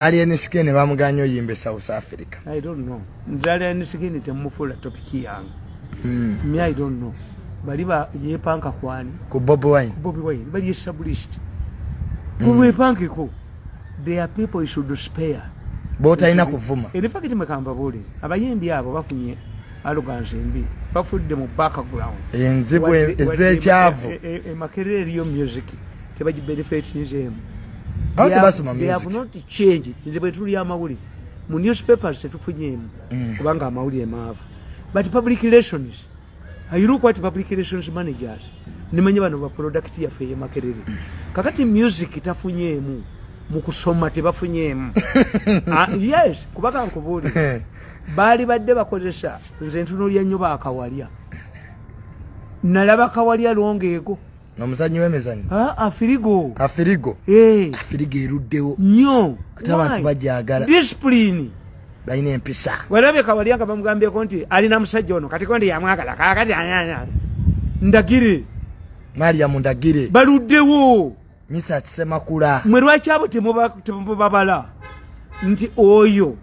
Alien Skin bamuganye oyimba e South Africa. I don't know. Nze Alien Skin temufuula topic yange. Me, I don't know. Bali ba yepanka kwani? Ku Bobi Wine. Bobi Wine bali established. Kumwepankeko. There are people you should spare. Botalina kuvuma. In fact, mekamba buli abayimbi abo bafunye arrogance embi, bafudde mu background. Enzibu ez'ekyavu. Makerere eriyo music tebagibenefitinzeemu. Awo tebasoma They have music. not changed. Nze bwe tuli amawulire mu newspapers tetufunyeemu kubanga amawulire maavu, but public relations, I look at public relations managers, nimanye bano ba product yaffe ye Makerere. Kakati music tafunyeemu, mu kusoma tebafunyeemu. Ah, yes, kubanga nkubuulire, baali badde bakozesa, nze ntunuulya nnyo bakawalya, nalaba Kawalya longeego. Omuzanyi w'emizannyo. Ah, Afirigo. Afirigo. Eh. Afirigo eruddewo. Nnyo. Ate abantu Why? bagyagala. Discipline. Balina empisa. Walabye Kawalya nga bamugambyeko nti alina musajja ono, kati kondi yamwagala, kakati anyanya Ndagire. Mariam Ndagire. Baluddewo. Misa Kisemakula. Mwe lwaki abo temubabala nti oyo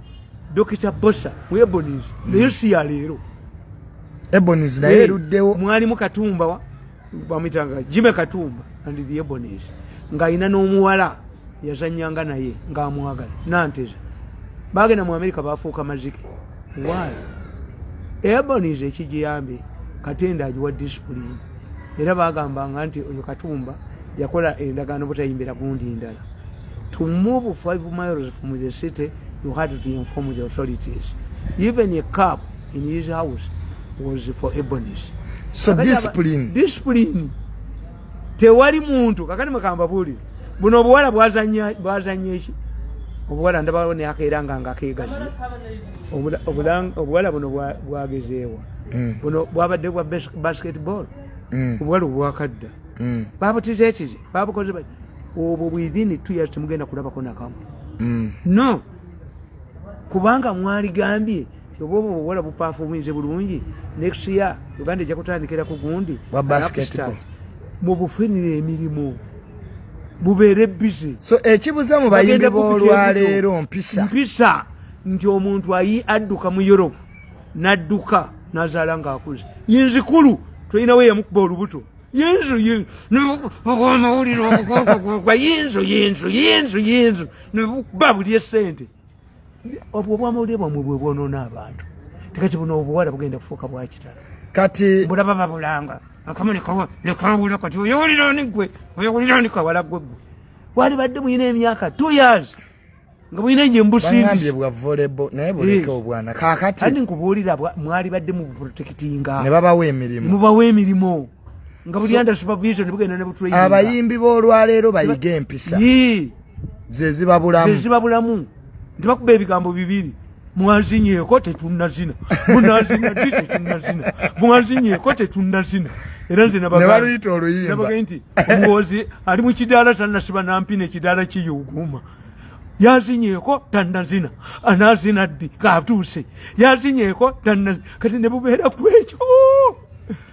Dokita Bosa mu Ebonies naye si ya leero? Ebonies naye eruddewo. Mwalimu Katumba wa bamuyitanga Jime Katumba and the Ebonies, ng'alina n'omuwala yazannyanga naye ng'amwagala nanteza, bagenda mu Amerika bafuuka mazike. Why? Ebonies ekigiyambye, Katenda agiwa discipline, era bagambanga nti oyo Katumba yakola endagaano butayimbira gundi ndala. To move 5 miles from the city, you had to inform the authorities. Even a cup in his house was for Ebonies. So discipline. Discipline. Tewali muntu. Kakati mukamba buulire, buno obuwala bwazanya eki? Obuwala ndabawo neakeera nga kegaziya. Obuwala buno bwagezeewa? Buno bwabadde bwa basketball. Obuwala obwakadda babutizetize, babukoze obwo within 2 years temugenda kulabako nakamu. No, kubanga mwaligambye ti oba obwo obuwala buperforminze bulungi, next year Uganda ejja kutandikira ku gundi. Bwa basketball. Mubufunire emirimu, bubeere busy. So ekibuze mu bayimbi Bagenda kupika b'olwaleero mpisa. Mpisa, nti omuntu ayi adduka mu Europe n'adduka n'azaala ng'akuze. Yinzikulu tolinawo eyamukuba olubuto. Yinzu amawulire yinzu yinzu yinzu yinzu nebukuba buli esente. Obwo obwamawulire bwamwe bwe bwonoona abantu. Tekati buno obuwala bugenda kufuuka bwakitala. Kati Mbulaba babulanga akamu nekawula. Kati oyowulira ani gwe? Oyowulira ani kawala gwe? Gwe wali badde muyina emyaka 2 years nga muyina enje Bagambye mbusindisi. Bwa volleyball naye buleke obwana kakati. Andi nkubuulira, mwali badde mu protectinga. Ne babawa emirimu. Mubawa emirimu nga buli under supervision, bugenda ne butraininga. Abayimbi b'olwaleero bayige empisa. Ze zibabulamu. Zibabulamu nti bakuba ebigambo bibiri: mwazinyeeko, tetunnazina, munazina ddi, tetunnazina, mwazinyeeko, tetunnazina. Era nze Ne baluyita oluyimba. Nabagaye nti omuwozi ali mu kidaala tannasiba nampina, ekidaala kiyuguuma. Yazinyeeko, tannazina, anazina ddi katuuse? Yazinyeeko, tannazina. Kati ne bubeera ku ekyo.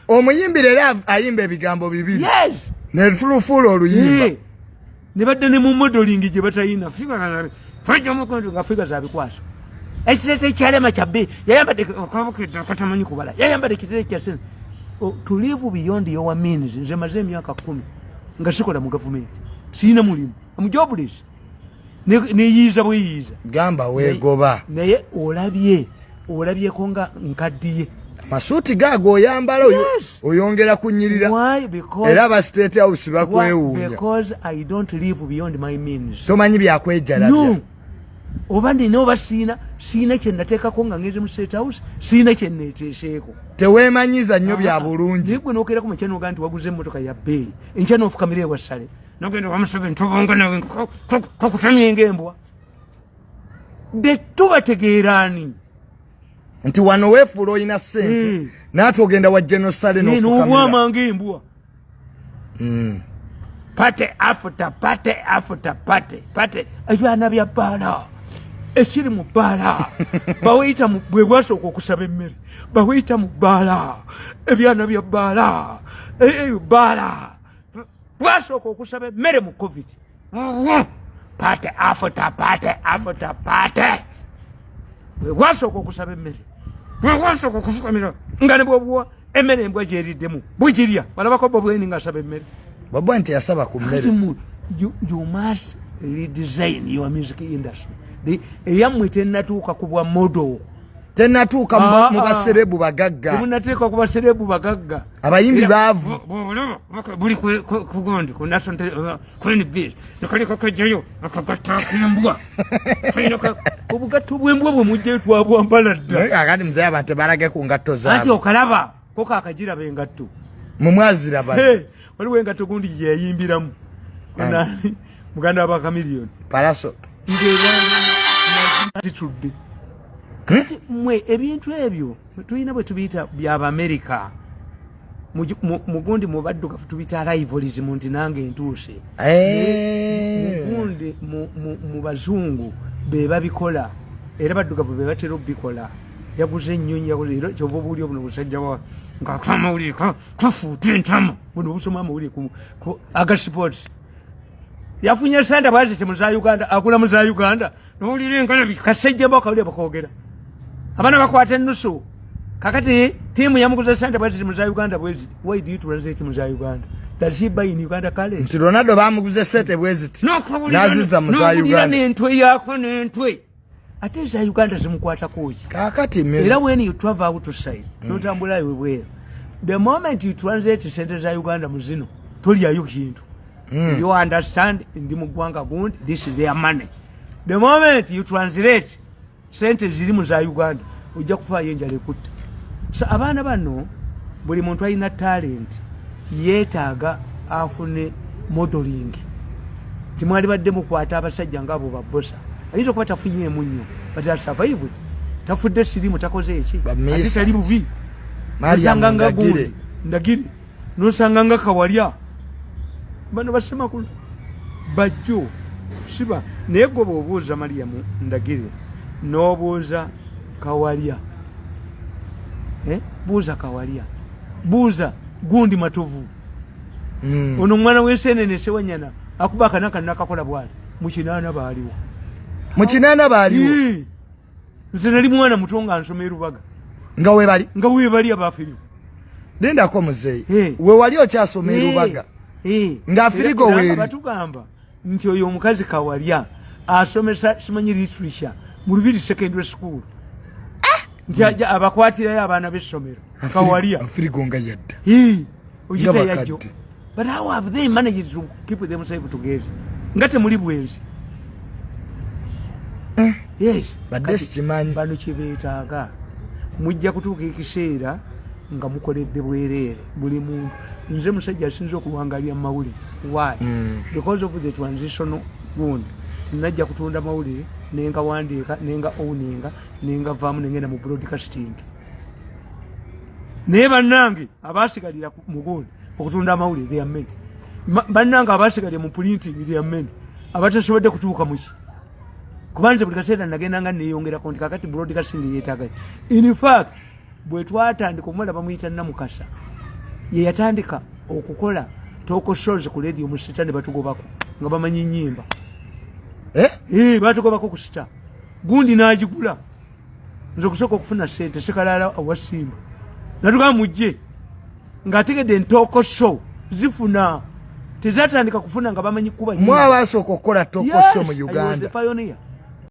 Omuyimbi leero ayimba ebigambo bibiri. Yes. Netulufuula oluyimba. Ne badda ne mu modeling gye batayina nga figure zabikwasa. Ekireta ekyalema kyabbe yayambadde akabukedde akatamanyi kubala, yayambadde ekireta kya sente. To live beyond your means. Nze maze emyaka 10 nga sikola mu gavumenti, siyina mulimu, am jobless. Neyiiza bweyiiza. Gamba weegoba. Naye olabye, olabyeko nga nkaddiye. Amasuuti gaago oyambala Yes. oyongera kunyirira. Why? Because Era aba State House Why? bakwewuunya. Because I don't live beyond my means. Tomanyi byakwejalabya. No, oba nina oba siina, siina kyenateekako nga ngenze mu State House, siina kyeneteeseeko. Teweemanyiza nnyo bya bulungi. Naye gwe nokeerako makya nogaa nti waguze emmotoka ya bbeeyi, enkya nofukamira ewasale nogenda wa Museveni, tobonga nawe kakutamye ng'embwa de tubategeeraani. Nti wano weefuula olina ssente, naate ogenda wa Genosale n'ofukamira. N'obwama ng'embwa. Party after party after party, party, ebyana bya bbaala ekiri mu bbaala, baweyita bwe bwasooka okusaba emmere, baweyita mu bbaala, ebyana bya bbaala, bbaala bwasooka okusaba emmere mu COVID. Party after party after party. Bwe bwasooka okusaba emmere, bwe bwasooka okufukamira, nga ne bwobuwa emmere embwa gyeriddemu bugirya. Walabako Bobi Wine ng'asaba emmere? Bobi Wine teyasaba ku mmere. Kati you must redesign your music industry. Eyammwe tennatuuka ku bwa model. Tenatuuka mu Ah, ah. ba celeb bagagga. Temunateeka ku ba celeb bagagga. Abayimbi Era baavu. Bw'olaba buli ku gundi, ku national ku NBS, nekaliko kajjayo akagatta ak'embwa. Kalina obugatto bw'embwa bwe mujjayo twabwambala dda. Naye kakati muzeeyi, abantu tebalage ku ngatto Anti zaabwe. Okalaba ko kakagiraba engatto. Mumwaziraba. Hey, waliwo engatto gundi gye yayimbiramu. Ani? Nani? Muganda wa Chameleone. Palaso. Zitudde kati mmwe ebintu ebyo tulina bwe tubiyita by'Abamerika. Mugundi mu baddugavu tubiyita rivalry nti nange ntuuse. Mugundi mu bazungu be babikola, era baddugavu be batera obikola. Yaguze ennyonyi, yaguze, era kyova obuwulira buno busajja wa ng'akamawulire kafuuta entama, buno busoma amawulire aga sport. Yafunye sente bwaziti mu za Uganda, agula mu za Uganda, nowulira engalabi kasajja bakawulira bakogera, abaana bakwata ennusu. Kakati tiimu yamuguza sente bweziti mu za Uganda bweziti. Why do you translate mu za Uganda? Does he buy in Uganda currency? Nti Ronaldo bamuguze sente bweziti naziza mu za N'owulira Uganda. N'entwe yaako n'entwe, ate eza Uganda zimukwatako ki? Kakati Era when you travel outside, notambula ebweru, the moment you translate sente za Uganda mu zino, tolyayo kintu. You understand, ndi mu ggwanga gundi, this is their money. The moment you translate sente ziri mu za Uganda, ojja kufaayo enjala ekutta. So abaana bano, buli muntu alina talent yeetaaga afune modeling. Timwali badde mukwata abasajja ngaabo babosa, ayinza okuba tafunyeemu nnyo, but has survived, tafudde sirimu, takoze eki. Bamisa. Ate tali bubi. Mariam Nosanga nga Ndagire. gundi Ndagire, nosanga nga Kawalya, bano basemakulu bajjo siba. Naye gwe bwobuuza Mariamu Ndagire n'obuuza Kawalya, eh? Buuza Kawalya, buuza gundi Matovu. Ono omwana w'ensenene Sewanyana akuba akanaka nakakola bwati, mu 80 baaliwo. Mu 80 baaliwo? Ii. Nze nali mwana muto nga nsoma erubaga. Nga webali? Nga webali abafirigo. Lindako muzeeyi. Eh. We wali okyasoma erubaga nga Afirigo Era nga weeri? Batugamba nti oyo omukazi Kawalya asomesa simanyi literature mu Lubiri Secondary School, nti ajja abakwatirayo abaana b'essomero Kawalya. Afirigo nga yadda. Ii, ogita Nga yajjo. bakadde. But how have they managed to keep themselves together nga temuli bwenzi? Yes. Badde Kati sikimanyi. Bano kyebeetaaga, mujja kutuuka ekiseera nga mukoledde bwereere buli muntu. Nze musajja asinza okuwangalira mu mawulire. Why? Because of the transitional gundi. Tinajja kutunda mawulire, nenga wandiika, nenga owninga, nenga vaamu, nengenda mu broadcasting. Naye bannange abasigalira mu gundi okutunda amawulire, they are many. Bannange abasigalira mu printing, they are many, abatasobodde kutuuka muki, kubanze buli kaseera nagenda nga neyongerako nti kakati broadcasting yeetaaga. In fact, bwe twatandika, omuwala bamuyita Namukasa, ye yatandika okukola talk shows ku radio mu Star, ne batugobako nga bamanyi nyimba. Eh? Eh, batugobako ku Star. Gundi n'agigula. Nze okusooka okufuna sente sekalala owa Simba natugamba mujje, ng'ategedde n talk show zifuna, tezatandika kufuna nga bamanyi kuba Mwe abasooka okukola talk show mu Yes, I was Uganda? a pioneer.